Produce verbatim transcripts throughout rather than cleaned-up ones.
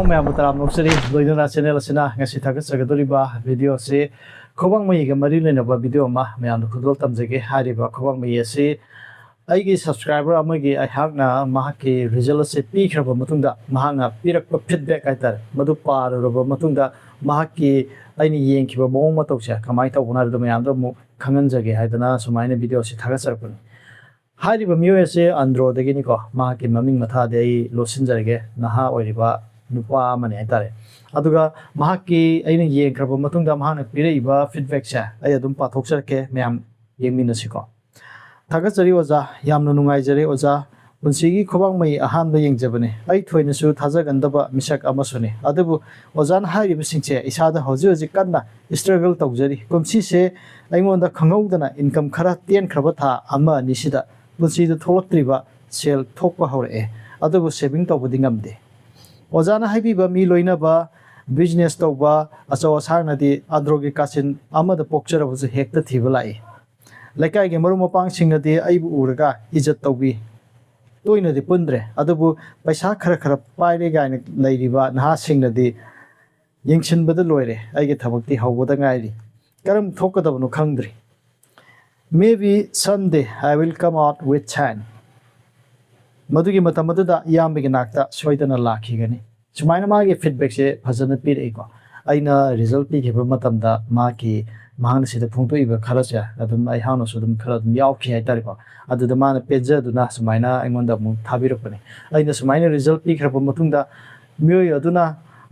ꯃꯌꯥꯝꯕꯨ ꯇꯔꯥꯝꯅ ꯑꯣꯛꯆꯔꯤ꯫ ꯂꯣꯏꯅꯅ ꯆꯦꯅꯦꯜ ꯑꯁꯤꯅ ꯉꯁꯤ ꯊꯥꯒꯠꯆꯒꯗꯧꯔꯤꯕ ꯚꯤꯗꯤꯑꯣ ꯑꯁꯤ ꯈꯨꯕꯥꯡ ꯃꯌꯤꯒ ꯃꯔꯤ ꯂꯩꯅꯕ ꯚꯤꯗꯤꯑꯣ ꯑꯃ ꯃꯌꯥꯝꯗ ꯈꯨꯗꯣꯜ ꯇꯝꯖꯒꯦ꯫ ꯍꯥꯏꯔꯤꯕ ꯈꯨꯕꯥꯡ ꯃꯌꯤ ꯑꯁꯤ ꯑꯩꯒꯤ ꯁꯕꯁꯀ꯭ꯔꯥꯏꯕꯔ ꯑꯃꯒꯤ ꯑꯩꯍꯥꯛꯅ ꯃꯍꯥꯛꯀꯤ ꯔꯤꯖꯜ ꯑꯁꯤ ꯄꯤꯈ꯭ꯔꯕ ꯃꯇꯨꯡꯗ, ꯃꯍꯥꯛꯅ ꯄꯤꯔꯛꯄ ꯐꯤꯗꯕꯦꯛ ꯍꯥꯏꯇꯥꯔꯦ, ꯃꯗꯨ ꯄꯥꯔꯨꯔꯕ ꯃꯇꯨꯡꯗ ꯃꯍꯥꯛꯀꯤ, ꯑꯩꯅ ꯌꯦꯡꯈꯤꯕ ꯃꯑꯣꯡ ꯃꯇꯧꯁꯦ ꯀꯃꯥꯏꯅ ꯇꯧꯕꯅꯣ ꯍꯥꯏꯕꯗꯨ ꯃꯌꯥꯝꯗ ꯑꯃꯨꯛ ꯈꯪꯍꯟꯖꯒꯦ ꯍꯥꯏꯗꯅ ꯁꯨꯃꯥꯏꯅ ꯚꯤꯗꯤꯑꯣ ꯑꯁꯤ ꯊꯥꯒꯠꯆꯔꯛꯄꯅꯤ꯫ ꯍꯥꯏꯔꯤꯕ ꯃꯤꯑꯣꯏ ꯑꯁꯤ ꯑꯟꯗ꯭ꯔꯣꯗꯒꯤꯅꯤꯀꯣ꯫ ꯃꯍꯥꯛꯀꯤ ꯃꯃꯤꯡ ꯃꯊꯥꯗꯤ ꯑꯩ ꯂꯣꯠꯁꯤꯟꯖꯔꯒꯦ, ꯅꯍꯥ ꯑꯣꯏꯔꯤꯕ ꯅꯨꯄꯥ ꯑꯃꯅꯤ ꯍꯥꯏꯇꯥꯔꯦ꯫ ꯑꯗꯨꯒ ꯃꯍꯥꯛꯀꯤ, ꯑꯩꯅ ꯌꯦꯡꯈ꯭ꯔꯕ ꯃꯇꯨꯡꯗ ꯃꯍꯥꯛꯅ ꯄꯤꯔꯛꯏꯕ ꯐꯤꯗꯕꯦꯛꯁꯦ ꯑꯩ ꯑꯗꯨꯝ ꯄꯥꯊꯣꯛꯆꯔꯛꯀꯦ, ꯃꯌꯥꯝ ꯌꯦꯡꯃꯤꯟꯅꯁꯤꯀꯣ꯫ "ꯊꯥꯒꯠꯆꯔꯤ ꯑꯣꯖꯥ, ꯌꯥꯝꯅ ꯅꯨꯡꯉꯥꯏꯖꯔꯦ ꯑꯣꯖꯥ꯫ ꯄꯨꯟꯁꯤꯒꯤ ꯈꯨꯕꯥꯡ ꯃꯌꯤ ꯑꯍꯥꯟꯕ ꯌꯦꯡꯖꯕꯅꯤ꯫ ꯑꯩ ꯊꯣꯏꯅꯁꯨ ꯊꯥꯖꯒꯟꯗꯕ ꯃꯤꯁꯛ ꯑꯃꯁꯨꯅꯤ, ꯑꯗꯨꯕꯨ ꯑꯣꯖꯥꯅ ꯍꯥꯏꯔꯤꯕꯁꯤꯡꯁꯦ ꯏꯁꯥꯗ ꯍꯧꯖꯤꯛ ꯍꯧꯖꯤꯛ ꯀꯟꯅ ꯁ꯭ꯇ꯭ꯔꯒꯜ ꯇꯧꯖꯔꯤ꯫ ꯀꯨꯝꯁꯤꯁꯦ ꯑꯩꯉꯣꯟꯗ ꯈꯪꯍꯧꯗꯅ ꯏꯟꯀꯝ ꯈꯔ ꯇꯦꯟꯈ꯭ꯔꯕ ꯊꯥ ꯑꯃ ꯑꯅꯤꯁꯤꯗ ꯄꯨꯟꯁꯤꯗ ꯊꯣꯛꯂꯛꯇ꯭ꯔꯤꯕ ꯁꯦꯜ ꯊꯣꯛꯄ ꯍꯧꯔꯛꯑꯦ, ꯑꯗꯨꯕꯨ ꯁꯦꯚꯤꯡ ꯇꯧꯕꯗꯤ ꯉꯝꯗꯦ꯫ ꯑꯣꯖꯥꯅ ꯍꯥꯏꯕꯤꯕ ꯃꯤ ꯂꯣꯏꯅꯕ, ꯕꯤꯖꯤꯅꯦꯁ ꯇꯧꯕ, ꯑꯆꯧ ꯑꯁꯥꯡꯅꯗꯤ ꯑꯟꯗ꯭ꯔꯣꯒꯤ ꯀꯥꯆꯤꯟ ꯑꯃꯗ ꯄꯣꯛꯆꯔꯕꯁꯨ ꯍꯦꯛꯇ ꯊꯤꯕ ꯂꯥꯛꯏ꯫ ꯂꯩꯀꯥꯏꯒꯤ ꯃꯔꯨꯞ ꯃꯄꯥꯡꯁꯤꯡꯅꯗꯤ ꯑꯩꯕꯨ ꯎꯔꯒ ꯏꯖꯠ ꯇꯧꯕꯤ꯫ ꯇꯣꯏꯅꯗꯤ ꯄꯨꯟꯗ꯭ꯔꯦ, ꯑꯗꯨꯕꯨ ꯄꯩꯁꯥ ꯈꯔ ꯈꯔ ꯄꯥꯏꯔꯦ ꯀꯥꯏꯅ ꯂꯩꯔꯤꯕ ꯅꯍꯥꯁꯤꯡꯅꯗꯤ ꯌꯦꯡꯁꯤꯟꯕꯗ ꯂꯣꯏꯔꯦ꯫ ꯑꯩꯒꯤ ꯊꯕꯛꯇꯤ ꯍꯧꯕꯗ ꯉꯥꯏꯔꯤ꯫ ꯀꯔꯝ ꯊꯣꯛꯀꯗꯕꯅꯣ ꯈꯪꯗ꯭ꯔꯤ꯫ Maybe someday I will come out with ten." ꯃꯗꯨꯒꯤ ꯃꯇꯝ ꯑꯗꯨꯗ ꯏꯌꯥꯝꯕꯒꯤ ꯅꯥꯛꯇ ꯁꯣꯏꯗꯅ ꯂꯥꯛꯈꯤꯒꯅꯤ꯫ ꯁꯨꯃꯥꯏꯅ ꯃꯥꯒꯤ ꯐꯤꯗꯕꯦꯛꯁꯦ ꯐꯖꯅ ꯄꯤꯔꯛꯏꯀꯣ꯫ ꯑꯩꯅ ꯔꯤꯖꯜ ꯄꯤꯈꯤꯕ ꯃꯇꯝꯗ ꯃꯥꯒꯤ, ꯃꯍꯥꯛꯅ ꯁꯤꯗ ꯐꯣꯡꯗꯣꯛꯏꯕ ꯈꯔꯁꯦ ꯑꯗꯨꯝ ꯑꯩꯍꯥꯛꯅꯁꯨ ꯑꯗꯨꯝ ꯈꯔ ꯑꯗꯨꯝ ꯌꯥꯎꯈꯤ ꯍꯥꯏꯇꯥꯔꯦꯀꯣ꯫ ꯑꯗꯨꯗ ꯃꯥꯅ ꯄꯦꯟꯖꯗꯨꯅ ꯁꯨꯃꯥꯏꯅ ꯑꯩꯉꯣꯟꯗ ꯑꯃꯨꯛ ꯊꯥꯕꯤꯔꯛꯄꯅꯦ꯫ ꯑꯩꯅ ꯁꯨꯃꯥꯏꯅ ꯔꯤꯖꯜ ꯄꯤꯈ꯭ꯔꯕ ꯃꯇꯨꯡꯗ ꯃꯤꯑꯣꯏ ꯑꯗꯨꯅ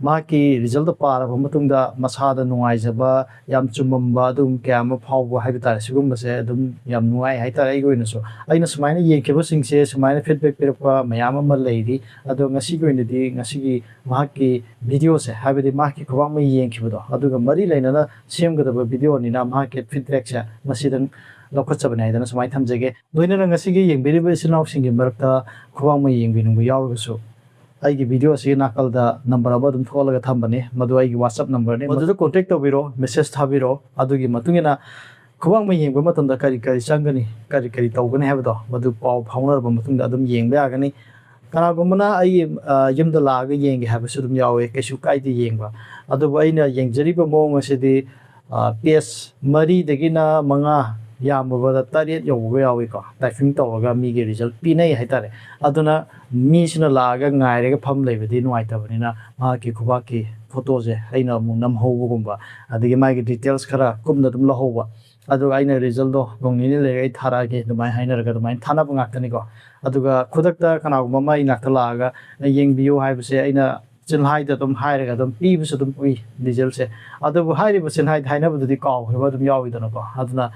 ꯃꯍꯥꯛꯀꯤ ꯔꯤꯖꯜꯗꯣ ꯄꯥꯔꯕ ꯃꯇꯨꯡꯗ ꯃꯁꯥꯗ ꯅꯨꯡꯉꯥꯏꯖꯕ, ꯌꯥꯝ ꯆꯨꯝꯃꯝꯕ ꯑꯗꯨꯒꯨꯝꯕ ꯀꯌꯥ ꯑꯃ ꯐꯥꯎꯕ ꯍꯥꯏꯕ ꯇꯥꯔꯦ꯫ ꯁꯤꯒꯨꯝꯕꯁꯦ ꯑꯗꯨꯝ ꯌꯥꯝ ꯅꯨꯡꯉꯥꯏ ꯍꯥꯏꯇꯥꯔꯦ ꯑꯩꯒꯤ ꯑꯣꯏꯅꯁꯨ꯫ ꯑꯩꯅ ꯁꯨꯃꯥꯏꯅ ꯌꯦꯡꯈꯤꯕꯁꯤꯡꯁꯦ ꯁꯨꯃꯥꯏꯅ ꯐꯤꯗꯕꯦꯛ ꯄꯤꯔꯛꯄ ꯃꯌꯥꯝ ꯑꯃ ꯂꯩꯔꯤ꯫ ꯑꯗꯣ ꯉꯁꯤꯒꯤ ꯑꯣꯏꯅꯗꯤ ꯉꯁꯤꯒꯤ ꯃꯍꯥꯛꯀꯤ ꯚꯤꯗꯤꯑꯣꯁꯦ, ꯍꯥꯏꯕꯗꯤ ꯃꯍꯥꯛꯀꯤ ꯈꯨꯕꯥꯡ ꯃꯌꯤ ꯌꯦꯡꯈꯤꯕꯗꯣ, ꯑꯗꯨꯒ ꯃꯔꯤ ꯂꯩꯅꯅ ꯁꯦꯝꯒꯗꯕ ꯚꯤꯗꯤꯑꯣꯅꯤꯅ ꯃꯍꯥꯛꯀꯤ ꯐꯤꯗꯕꯦꯛꯁꯦ ꯃꯁꯤꯗꯪ ꯂꯧꯈꯠꯆꯕꯅꯦ ꯍꯥꯏꯗꯅ ꯁꯨꯃꯥꯏꯅ ꯊꯝꯖꯒꯦ꯫ ꯂꯣꯏꯅꯅ ꯉꯁꯤꯒꯤ ꯌꯦꯡꯕꯤꯔꯤꯕ ꯏꯆꯤꯜ ꯏꯅꯥꯎꯁꯤꯡꯒꯤ ꯃꯔꯛꯇ ꯈꯨꯕꯥꯡ ꯃꯌꯤ ꯌꯦꯡꯕꯤꯅꯤꯡꯕ ꯌꯥꯎꯔꯒꯁꯨ, ꯑꯩꯒꯤ ꯚꯤꯗꯤꯑꯣ ꯑꯁꯤꯒꯤ ꯅꯥꯀꯜꯗ ꯅꯝꯕꯔ ꯑꯃ ꯑꯗꯨꯝ ꯊꯣꯛꯍꯜꯂꯒ ꯊꯝꯕꯅꯤ, ꯃꯗꯨ ꯑꯩꯒꯤ WhatsApp ꯅꯝꯕꯔꯅꯤ꯫ ꯃꯗꯨꯗ ꯀꯣꯟꯇꯦꯛ ꯇꯧꯕꯤꯔꯣ, ꯃꯦꯁꯦꯖ ꯊꯥꯕꯤꯔꯣ꯫ ꯑꯗꯨꯒꯤ ꯃꯇꯨꯡ ꯏꯟꯅ ꯈꯨꯕꯥꯡ ꯃꯌꯤ ꯌꯦꯡꯕ ꯃꯇꯝꯗ ꯀꯔꯤ ꯀꯔꯤ ꯆꯪꯒꯅꯤ, ꯀꯔꯤ ꯀꯔꯤ ꯇꯧꯒꯅꯤ ꯍꯥꯏꯕꯗꯣ, ꯃꯗꯨ ꯄꯥꯎ ꯐꯥꯎꯅꯔꯕ ꯃꯇꯨꯡꯗ ꯑꯗꯨꯝ ꯌꯦꯡꯕ ꯌꯥꯒꯅꯤ꯫ ꯀꯅꯥꯒꯨꯝꯕꯅ ꯑꯩꯒꯤ ꯌꯨꯝꯗ ꯂꯥꯛꯑꯒ ꯌꯦꯡꯒꯦ ꯍꯥꯏꯕꯁꯨ ꯑꯗꯨꯝ ꯌꯥꯎꯋꯦ, ꯀꯩꯁꯨ ꯀꯥꯏꯗꯦ ꯌꯦꯡꯕ꯫ ꯑꯗꯨꯕꯨ ꯑꯩꯅ ꯌꯦꯡꯖꯔꯤꯕ ꯃꯑꯣꯡ ꯑꯁꯤꯗꯤ ꯄꯦꯖ ꯃꯔꯤꯗꯒꯤꯅ ꯃꯉꯥ, ꯌꯥꯝꯃꯕꯗ ꯇꯔꯦꯠ ꯌꯧꯕꯒ ꯌꯥꯎꯏꯀꯣ, ꯇꯥꯏꯄꯤꯡ ꯇꯧꯔꯒ ꯃꯤꯒꯤ ꯔꯤꯖꯜ ꯄꯤꯅꯩ ꯍꯥꯏꯇꯥꯔꯦ꯫ ꯑꯗꯨꯅ ꯃꯤꯁꯤꯅ ꯂꯥꯛꯑꯒ ꯉꯥꯏꯔꯒ ꯐꯝ ꯂꯩꯕꯗꯤ ꯅꯨꯡꯉꯥꯏꯇꯕꯅꯤꯅ, ꯃꯍꯥꯛꯀꯤ ꯈꯨꯕꯥꯛꯀꯤ ꯐꯣꯇꯣꯁꯦ ꯑꯩꯅ ꯑꯃꯨꯛ ꯅꯝꯍꯧꯕꯒꯨꯝꯕ, ꯑꯗꯒꯤ ꯃꯥꯒꯤ ꯗꯤꯇꯦꯜꯁ ꯈꯔ ꯀꯨꯞꯅ ꯑꯗꯨꯝ ꯂꯧꯍꯧꯕ, ꯑꯗꯨꯒ ꯑꯩꯅ ꯔꯤꯖꯜꯗꯣ ꯅꯣꯡ ꯅꯤꯅꯤ ꯂꯩꯔꯒ ꯑꯩ ꯊꯥꯔꯛꯑꯒꯦ ꯑꯗꯨꯃꯥꯏꯅ ꯍꯥꯏꯅꯔꯒ ꯑꯗꯨꯃꯥꯏꯅ ꯊꯥꯅꯕ ꯉꯥꯛꯇꯅꯤꯀꯣ꯫ ꯑꯗꯨꯒ ꯈꯨꯗꯛꯇ ꯀꯅꯥꯒꯨꯝꯕ ꯑꯃ ꯑꯩ ꯅꯥꯛꯇ ꯂꯥꯛꯑꯒ ꯌꯦꯡꯕꯤꯌꯨ ꯍꯥꯏꯕꯁꯦ ꯑꯩꯅ ꯆꯤꯟꯍꯥꯏꯗ ꯑꯗꯨꯝ ꯍꯥꯏꯔꯒ ꯑꯗꯨꯝ ꯄꯤꯕꯁꯨ ꯑꯗꯨꯝ ꯎꯏ ꯔꯤꯖꯜꯁꯦ꯫ ꯑꯗꯨꯕꯨ ꯍꯥꯏꯔꯤꯕ ꯆꯤꯟꯍꯥꯏꯗ ꯍꯥꯏꯅꯕꯗꯨꯗꯤ ꯀꯥꯎꯈ꯭ꯔꯕ ꯑꯗꯨꯝ ꯌꯥꯎꯋꯤꯗꯅꯀꯣ꯫ ꯑꯗꯨꯅ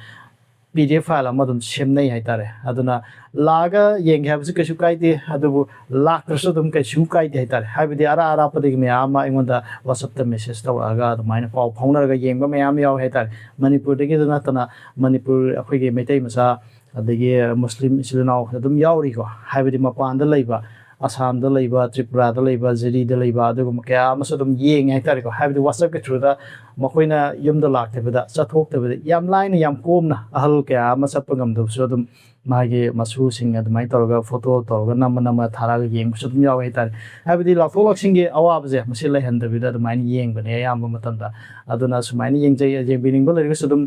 ꯄꯤ ꯗꯤ ꯑꯦꯐ ꯐꯥꯏꯜ ꯑꯃ ꯑꯗꯨꯝ ꯁꯦꯝꯅꯩ ꯍꯥꯏꯇꯥꯔꯦ꯫ ꯑꯗꯨꯅ ꯂꯥꯛꯑꯒ ꯌꯦꯡꯒꯦ ꯍꯥꯏꯕꯁꯨ ꯀꯩꯁꯨ ꯀꯥꯏꯗꯦ, ꯑꯗꯨꯕꯨ ꯂꯥꯛꯇ꯭ꯔꯁꯨ ꯑꯗꯨꯝ ꯀꯩꯁꯨ ꯀꯥꯏꯗꯦ ꯍꯥꯏꯇꯥꯔꯦ꯫ ꯍꯥꯏꯕꯗꯤ ꯑꯔꯥꯞ ꯑꯔꯥꯞꯄꯗꯒꯤ ꯃꯌꯥꯝ ꯑꯃ ꯑꯩꯉꯣꯟꯗ ꯋꯥꯆꯞꯇ ꯃꯦꯁꯦꯖ ꯇꯧꯔꯛꯑꯒ ꯑꯗꯨꯃꯥꯏꯅ ꯄꯥꯎ ꯐꯥꯎꯅꯔꯒ ꯌꯦꯡꯕ ꯃꯌꯥꯝ ꯌꯥꯎꯋꯦ ꯍꯥꯏꯇꯥꯔꯦ꯫ ꯃꯅꯤꯄꯨꯔꯗꯒꯤꯗ ꯅꯠꯇꯅ ꯃꯅꯤꯄꯨꯔ ꯑꯩꯈꯣꯏꯒꯤ ꯃꯩꯇꯩ ꯃꯆꯥ, ꯑꯗꯒꯤ ꯃꯨꯁꯂꯤꯝ ꯏꯆꯤꯜ ꯏꯅꯥꯎ ꯑꯗꯨꯝ ꯌꯥꯎꯔꯤꯀꯣ꯫ ꯍꯥꯏꯕꯗꯤ ꯃꯄꯥꯟꯗ ꯂꯩꯕ, ꯑꯁꯥꯝꯗ ꯂꯩꯕ, ꯇ꯭ꯔꯤꯄꯨꯔꯥꯗ ꯂꯩꯕ, ꯖꯤꯔꯤꯗ ꯂꯩꯕ, ꯑꯗꯨꯒꯨꯝꯕ ꯀꯌꯥ ꯑꯃꯁꯨ ꯑꯗꯨꯝ ꯌꯦꯡꯉꯦ ꯍꯥꯏꯇꯥꯔꯦꯀꯣ꯫ ꯍꯥꯏꯕꯗꯤ ꯋꯥꯆꯞꯀꯤ ꯊ꯭ꯔꯨꯗ ꯃꯈꯣꯏꯅ ꯌꯨꯝꯗ ꯂꯥꯛꯇꯕꯤꯗ, ꯆꯠꯊꯣꯛꯇꯕꯤꯗ ꯌꯥꯝ ꯂꯥꯏꯅ, ꯌꯥꯝ ꯀꯣꯝꯅ ꯑꯍꯜ ꯀꯌꯥ ꯑꯃ ꯆꯠꯄ ꯉꯝꯗꯕꯁꯨ ꯑꯗꯨꯝ ꯃꯥꯒꯤ ꯃꯁꯨꯁꯤꯡ ꯑꯗꯨꯃꯥꯏꯅ ꯇꯧꯔꯒ ꯐꯣꯇꯣ ꯇꯧꯔꯒ ꯅꯝꯃ ꯅꯝꯃ ꯊꯥꯔꯛꯑꯒ ꯌꯦꯡꯕꯁꯨ ꯑꯗꯨꯝ ꯌꯥꯎꯋꯦ ꯍꯥꯏꯇꯥꯔꯦ꯫ ꯍꯥꯏꯕꯗꯤ ꯂꯥꯛꯊꯣꯛ ꯂꯥꯛꯁꯤꯟꯒꯤ ꯑꯋꯥꯕꯁꯦ ꯃꯁꯤ ꯂꯩꯍꯟꯗꯕꯤꯗ ꯑꯗꯨꯃꯥꯏꯅ ꯌꯦꯡꯕꯅꯦ ꯑꯌꯥꯝꯕ ꯃꯇꯝꯗ꯫ ꯑꯗꯨꯅ ꯁꯨꯃꯥꯏꯅ ꯌꯦꯡꯖꯩ, ꯌꯦꯡꯕꯤꯅꯤꯡꯕ ꯂꯩꯔꯒꯁꯨ ꯑꯗꯨꯝ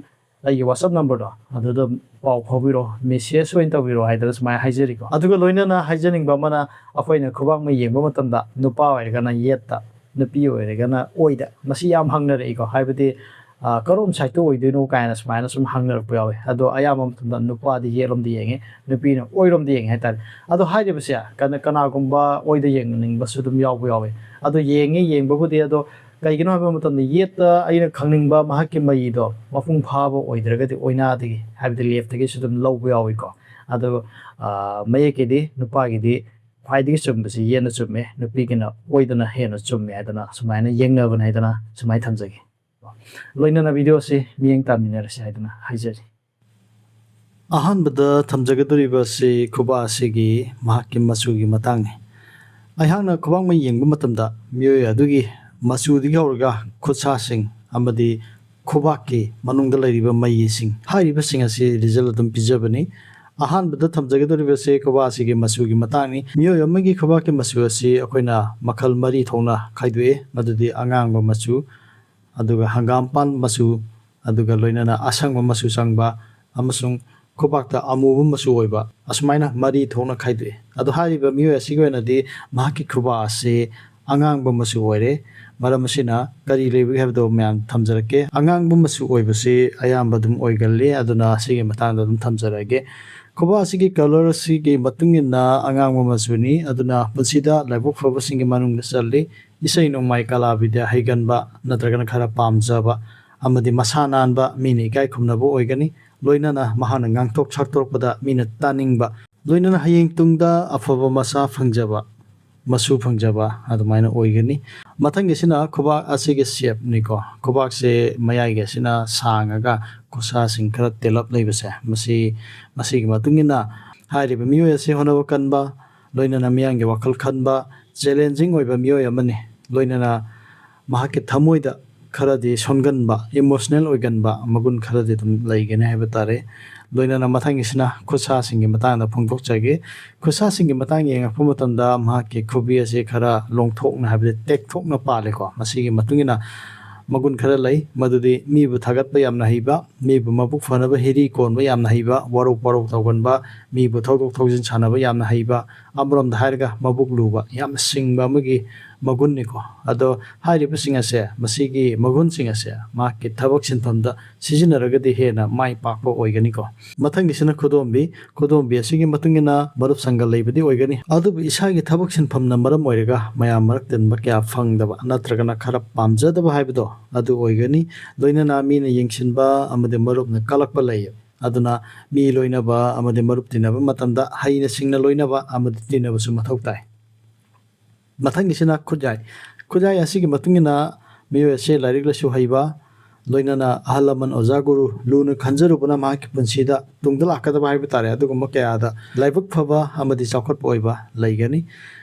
ꯑꯩꯒꯤ ꯋꯥꯆꯞ ꯅꯝꯕꯔꯗꯣ ꯑꯗꯨꯗ ꯄꯥꯎ ꯐꯥꯎꯕꯤꯔꯛꯑꯣ, ꯃꯦꯁꯦꯖ ꯑꯣꯏꯅ ꯇꯧꯕꯤꯔꯛꯑꯣ ꯍꯥꯏꯗꯅ ꯁꯨꯃꯥꯏꯅ ꯍꯥꯏꯖꯔꯤꯀꯣ꯫ ꯑꯗꯨꯒ ꯂꯣꯏꯅꯅ ꯍꯥꯏꯖꯅꯤꯡꯕ ꯑꯃꯅ, ꯑꯩꯈꯣꯏꯅ ꯈꯨꯕꯥꯛ ꯃꯩ ꯌꯦꯡꯕ ꯃꯇꯝꯗ ꯅꯨꯄꯥ ꯑꯣꯏꯔꯒꯅ ꯌꯦꯠꯇ, ꯅꯨꯄꯤ ꯑꯣꯏꯔꯒꯅ ꯑꯣꯏꯗ, ꯃꯁꯤ ꯌꯥꯝ ꯍꯪꯅꯔꯛꯏꯀꯣ꯫ ꯍꯥꯏꯕꯗꯤ ꯑ, ꯀꯔꯣꯝ ꯁꯥꯏꯠꯇ ꯑꯣꯏꯗꯣꯏꯅꯣ ꯀꯥꯏꯅ ꯁꯨꯃꯥꯏꯅ ꯁꯨꯝ ꯍꯪꯅꯔꯛꯄ ꯌꯥꯎꯋꯦ꯫ ꯑꯗꯣ ꯑꯌꯥꯝꯕ ꯃꯇꯝꯗ ꯅꯨꯄꯥꯗꯤ ꯌꯦꯠꯂꯣꯝꯗ ꯌꯦꯡꯉꯦ, ꯅꯨꯄꯤꯅ ꯑꯣꯏꯔꯣꯝꯗ ꯌꯦꯡꯉꯦ ꯍꯥꯏꯇꯥꯔꯦ꯫ ꯑꯗꯣ ꯍꯥꯏꯔꯤꯕꯁꯦ ꯀꯅꯥ-, ꯀꯅꯥꯒꯨꯝꯕ ꯑꯣꯏꯗ ꯌꯦꯡꯅꯤꯡꯕꯁꯨ ꯑꯗꯨꯝ ꯌꯥꯎꯕ ꯌꯥꯎꯋꯦ꯫ ꯑꯗꯣ ꯌꯦꯡꯉꯦ, ꯌꯦꯡꯕꯕꯨꯗꯤ, ꯑꯗꯣ ꯀꯩꯒꯤꯅꯣ ꯍꯥꯏꯕ ꯃꯇꯝꯗ ꯌꯦꯠꯇ ꯑꯩꯅ ꯈꯪꯅꯤꯡꯕ ꯃꯍꯥꯛꯀꯤ ꯃꯌꯤꯗꯣ ꯃꯄꯨꯡ ꯐꯥꯕ ꯑꯣꯏꯗ꯭ꯔꯒꯗꯤ ꯑꯣꯏꯅꯥꯗꯒꯤ, ꯍꯥꯏꯕꯗꯤ ꯂꯦꯐꯇꯒꯤꯁꯨ ꯑꯗꯨꯝ ꯂꯧꯕ ꯌꯥꯎꯋꯤꯀꯣ꯫ ꯑꯗꯣ, ꯑ, ꯃꯌꯦꯛꯀꯤꯗꯤ ꯅꯨꯄꯥꯒꯤꯗꯤ ꯈ꯭ꯋꯥꯏꯗꯒꯤ ꯆꯨꯝꯕꯁꯤ ꯌꯦꯠꯅ ꯆꯨꯝꯃꯦ, ꯅꯨꯄꯤꯒꯤꯅ ꯑꯣꯏꯗꯅ ꯍꯦꯟꯅ ꯆꯨꯝꯃꯦ ꯍꯥꯏꯗꯅ ꯁꯨꯃꯥꯏꯅ ꯌꯦꯡꯅꯕꯅꯦ ꯍꯥꯏꯗꯅ ꯁꯨꯃꯥꯏꯅ ꯊꯝꯖꯒꯦ꯫ ꯂꯣꯏꯅꯅ ꯚꯤꯗꯤꯑꯣ ꯑꯁꯤ ꯃꯤꯠꯌꯦꯡ ꯇꯥꯃꯤꯟꯅꯔꯁꯤ ꯍꯥꯏꯗꯨꯅ ꯍꯥꯏꯖꯔꯤ꯫ ꯑꯍꯥꯟꯕꯗ ꯊꯝꯖꯒꯗꯧꯔꯤꯕ ꯑꯁꯤ ꯈꯨꯕꯥꯛ ꯑꯁꯤꯒꯤ ꯃꯍꯥꯛꯀꯤ ꯃꯆꯨꯒꯤ ꯃꯇꯥꯡꯅꯤ꯫ ꯑꯩꯍꯥꯛꯅ ꯈꯨꯕꯥꯛ ꯃꯩ ꯌꯦꯡꯕ ꯃꯇꯝꯗ ꯃꯤꯑꯣꯏ ꯑꯗꯨꯒꯤ ꯃꯆꯨꯗꯒꯤ ꯍꯧꯔꯒ ꯈꯨꯠꯁꯥꯁꯤꯡ ꯑꯃꯗꯤ ꯈꯨꯕꯥꯛꯀꯤ ꯃꯅꯨꯡꯗ ꯂꯩꯔꯤꯕ ꯃꯩꯁꯤꯡ ꯍꯥꯏꯔꯤꯕꯁꯤꯡ ꯑꯁꯤ ꯔꯤꯖꯜ ꯑꯗꯨꯝ ꯄꯤꯖꯕꯅꯤ꯫ ꯑꯍꯥꯟꯕꯗ ꯊꯝꯖꯒꯗꯧꯔꯤꯕꯁꯤ ꯈꯨꯕꯥꯛ ꯑꯁꯤꯒꯤ ꯃꯆꯨꯒꯤ ꯃꯇꯥꯡꯅꯤ꯫ ꯃꯤꯑꯣꯏ ꯑꯃꯒꯤ ꯈꯨꯕꯥꯛꯀꯤ ꯃꯆꯨ ꯑꯁꯤ ꯑꯩꯈꯣꯏꯅ ꯃꯈꯜ ꯃꯔꯤ ꯊꯣꯛꯅ ꯈꯥꯏꯗꯣꯛꯏ, ꯃꯗꯨꯗꯤ ꯑꯉꯥꯡꯕ ꯃꯆꯨ, ꯑꯗꯨꯒ ꯍꯪꯒꯥꯝꯄꯥꯟ ꯃꯆꯨ, ꯑꯗꯨꯒ ꯂꯣꯏꯅꯅ ꯑꯁꯪꯕ ꯃꯆꯨ ꯆꯪꯕ, ꯑꯃꯁꯨꯡ ꯈꯨꯕꯥꯛꯇ ꯑꯃꯨꯕ ꯃꯆꯨ ꯑꯣꯏꯕ, ꯑꯁꯨꯃꯥꯏꯅ ꯃꯔꯤ ꯊꯣꯛꯅ ꯈꯥꯏꯗꯣꯛꯏ꯫ ꯑꯗꯣ ꯍꯥꯏꯔꯤꯕ ꯃꯤꯑꯣꯏ ꯑꯁꯤꯒꯤ ꯑꯣꯏꯅꯗꯤ ꯃꯍꯥꯛꯀꯤ ꯈꯨꯕꯥꯛ ꯑꯁꯤ ꯑꯉꯥꯡꯕ ꯃꯆꯨ ꯑꯣꯏꯔꯦ꯫ ꯃꯔꯝ ꯑꯁꯤꯅ ꯀꯔꯤ ꯂꯩꯕꯒꯦ ꯍꯥꯏꯕꯗꯣ ꯃꯌꯥꯝ ꯊꯝꯖꯔꯛꯀꯦ꯫ ꯑꯉꯥꯡꯕ ꯃꯆꯨ ꯑꯣꯏꯕꯁꯤ ꯑꯌꯥꯝꯕ ꯑꯗꯨꯝ ꯑꯣꯏꯒꯜꯂꯤ, ꯑꯗꯨꯅ ꯁꯤꯒꯤ ꯃꯇꯥꯡꯗ ꯑꯗꯨꯝ ꯊꯝꯖꯔꯛꯑꯒꯦ꯫ ꯈꯨꯕꯥꯛ ꯑꯁꯤꯒꯤ colour ꯑꯁꯤꯒꯤ ꯃꯇꯨꯡ ꯏꯟꯅ ꯑꯉꯥꯡꯕ ꯃꯆꯨꯅꯤ, ꯑꯗꯨꯅ ꯄꯨꯟꯁꯤꯗ ꯂꯥꯏꯕꯛ ꯐꯕꯁꯤꯡꯒꯤ ꯃꯅꯨꯡꯗ ꯆꯜꯂꯤ꯫ ꯏꯁꯩ ꯅꯣꯡꯃꯥꯏ ꯀꯂꯥ ꯕꯤꯗ꯭ꯌꯥ ꯍꯩꯒꯟꯕ ꯅꯠꯇ꯭ꯔꯒꯅ ꯈꯔ ꯄꯥꯝꯖꯕ ꯑꯃꯗꯤ ꯃꯁꯥ ꯅꯥꯟꯕ, ꯃꯤꯅ ꯏꯀꯥꯏ ꯈꯨꯝꯅꯕ ꯑꯣꯏꯒꯅꯤ꯫ ꯂꯣꯏꯅꯅ ꯃꯍꯥꯛꯅ ꯉꯥꯡꯊꯣꯛ ꯁꯛꯇꯣꯔꯛꯄꯗ ꯃꯤꯅ ꯇꯥꯅꯤꯡꯕ, ꯂꯣꯏꯅꯅ ꯍꯌꯦꯡ ꯇꯨꯡꯗ ꯑꯐꯕ ꯃꯆꯥ ꯐꯪꯖꯕ, ꯃꯁꯨ ꯐꯪꯖꯕ ꯑꯗꯨꯃꯥꯏꯅ ꯑꯣꯏꯒꯅꯤ꯫ ꯃꯊꯪꯒꯤꯁꯤꯅ ꯈꯨꯕꯥꯛ ꯑꯁꯤꯒꯤ shape ꯅꯤꯀꯣ꯫ ꯈꯨꯕꯥꯛꯁꯦ ꯃꯌꯥꯏꯒꯤ ꯑꯁꯤꯅ ꯁꯥꯡꯉꯒ ꯈꯨꯠꯁꯥꯁꯤꯡ ꯈꯔ ꯇꯦꯜꯂꯞ ꯂꯩꯕꯁꯦ, ꯃꯁꯤ, ꯃꯁꯤꯒꯤ ꯃꯇꯨꯡ ꯏꯟꯅ ꯍꯥꯏꯔꯤꯕ ꯃꯤꯑꯣꯏ ꯑꯁꯤ ꯍꯣꯠꯅꯕ ꯀꯟꯕ, ꯂꯣꯏꯅꯅ ꯃꯤꯌꯥꯝꯒꯤ ꯋꯥꯈꯜ ꯈꯟꯕ, challenging ꯑꯣꯏꯕ ꯃꯤꯑꯣꯏ ꯑꯃꯅꯤ꯫ ꯂꯣꯏꯅꯅ ꯃꯍꯥꯛꯀꯤ ꯊꯃꯣꯏꯗ ꯈꯔꯗꯤ ꯁꯣꯟꯒꯟꯕ, emotional ꯑꯣꯏꯒꯟꯕ ꯃꯒꯨꯟ ꯈꯔꯗꯤ ꯑꯗꯨꯝ ꯂꯩꯒꯅꯤ ꯍꯥꯏꯕ ꯇꯥꯔꯦ꯫ ꯂꯣꯏꯅꯅ ꯃꯊꯪꯒꯤꯁꯤꯅ ꯈꯨꯠꯁꯥꯁꯤꯡꯒꯤ ꯃꯇꯥꯡꯗ ꯐꯣꯡꯗꯣꯛꯆꯒꯦ꯫ ꯈꯨꯠꯁꯥꯁꯤꯡꯒꯤ ꯃꯇꯥꯡ ꯌꯦꯡꯉꯛꯄ ꯃꯇꯝꯗ ꯃꯍꯥꯛꯀꯤ ꯈꯨꯕꯤ ꯑꯁꯤ ꯈꯔ ꯂꯣꯡꯊꯣꯛꯅ, ꯍꯥꯏꯕꯗꯤ ꯇꯦꯛꯊꯣꯛꯅ ꯄꯥꯜꯂꯦꯀꯣ꯫ ꯃꯁꯤꯒꯤ ꯃꯇꯨꯡ ꯏꯟꯅ ꯃꯒꯨꯟ ꯈꯔ ꯂꯩ, ꯃꯗꯨꯗꯤ ꯃꯤꯕꯨ ꯊꯥꯒꯠꯄ ꯌꯥꯝꯅ ꯍꯩꯕ, ꯃꯤꯕꯨ ꯃꯕꯨꯛ ꯐꯅꯕ ꯍꯤꯔꯤ ꯀꯣꯟꯕ ꯌꯥꯝꯅ ꯍꯩꯕ, ꯋꯥꯔꯧ ꯄꯔꯧ ꯇꯧꯒꯟꯕ, ꯃꯤꯕꯨ ꯊꯧꯗꯣꯛ ꯊꯧꯖꯤꯟ ꯁꯥꯟꯅꯕ ꯌꯥꯝꯅ ꯍꯩꯕ, ꯑꯃꯔꯣꯝꯗ ꯍꯥꯏꯔꯒ ꯃꯕꯨꯛ ꯂꯨꯕ, ꯌꯥꯝꯅ ꯁꯤꯡꯕ ꯑꯃꯒꯤ ꯃꯒꯨꯟꯅꯤꯀꯣ꯫ ꯑꯗꯣ ꯍꯥꯏꯔꯤꯕꯁꯤꯡ ꯑꯁꯦ, ꯃꯁꯤꯒꯤ ꯃꯒꯨꯟꯁꯤꯡ ꯑꯁꯦ ꯃꯍꯥꯛꯀꯤ ꯊꯕꯛ ꯁꯤꯟꯐꯝꯗ ꯁꯤꯖꯤꯟꯅꯔꯒꯗꯤ ꯍꯦꯟꯅ ꯃꯥꯏ ꯄꯥꯛꯄ ꯑꯣꯏꯒꯅꯤꯀꯣ꯫ ꯃꯊꯪꯒꯤꯁꯤꯅ ꯈꯨꯗꯣꯝꯕꯤ꯫ ꯈꯨꯗꯣꯝꯕꯤ ꯑꯁꯤꯒꯤ ꯃꯇꯨꯡ ꯏꯟꯅ ꯃꯔꯨꯞ ꯁꯪꯒ ꯂꯩꯕꯗꯤ ꯑꯣꯏꯒꯅꯤ, ꯑꯗꯨꯕꯨ ꯏꯁꯥꯒꯤ ꯊꯕꯛ ꯁꯤꯟꯐꯝꯅ ꯃꯔꯝ ꯑꯣꯏꯔꯒ ꯃꯌꯥꯝ ꯃꯔꯛ ꯇꯤꯟꯕ ꯀꯌꯥ ꯐꯪꯗꯕ ꯅꯠꯇ꯭ꯔꯒꯅ ꯈꯔ ꯄꯥꯝꯖꯗꯕ ꯍꯥꯏꯕꯗꯣ ꯑꯗꯨ ꯑꯣꯏꯒꯅꯤ꯫ ꯂꯣꯏꯅꯅ ꯃꯤꯅ ꯌꯦꯡꯁꯤꯟꯕ ꯑꯃꯗꯤ ꯃꯔꯨꯞꯅ ꯀꯜꯂꯛꯄ ꯂꯩ, ꯑꯗꯨꯅ ꯃꯤ ꯂꯣꯏꯅꯕ ꯑꯃꯗꯤ ꯃꯔꯨꯞ ꯇꯤꯟꯅꯕ ꯃꯇꯝꯗ ꯍꯩꯅ ꯁꯤꯡꯅ ꯂꯣꯏꯅꯕ ꯑꯃꯗꯤ ꯇꯤꯟꯅꯕꯁꯨ ꯃꯊꯧ ꯇꯥꯏ꯫ ꯃꯊꯪꯒꯤꯁꯤꯅ ꯈꯨꯠꯌꯥꯏ꯫ ꯈꯨꯠꯌꯥꯏ ꯑꯁꯤꯒꯤ ꯃꯇꯨꯡ ꯏꯟꯅ ꯃꯤꯑꯣꯏ ꯑꯁꯦ ꯂꯥꯏꯔꯤꯛ ꯂꯥꯏꯁꯨ ꯍꯩꯕ, ꯂꯣꯏꯅꯅ ꯑꯍꯜ ꯂꯃꯟ, ꯑꯣꯖꯥ ꯒꯨꯔꯨ ꯂꯨꯅ ꯈꯟꯖꯔꯨꯕꯅ ꯃꯍꯥꯛꯀꯤ ꯄꯨꯟꯁꯤꯗ ꯇꯨꯡꯗ ꯂꯥꯛꯀꯗꯕ ꯍꯥꯏꯕ ꯇꯥꯔꯦ, ꯑꯗꯨꯒꯨꯝꯕ ꯀꯌꯥꯗ ꯂꯥꯏꯕꯛ ꯐꯕ ꯑꯃꯗꯤ ꯆꯥꯎꯈꯠꯄ ꯑꯣꯏꯕ ꯂꯩꯒꯅꯤ꯫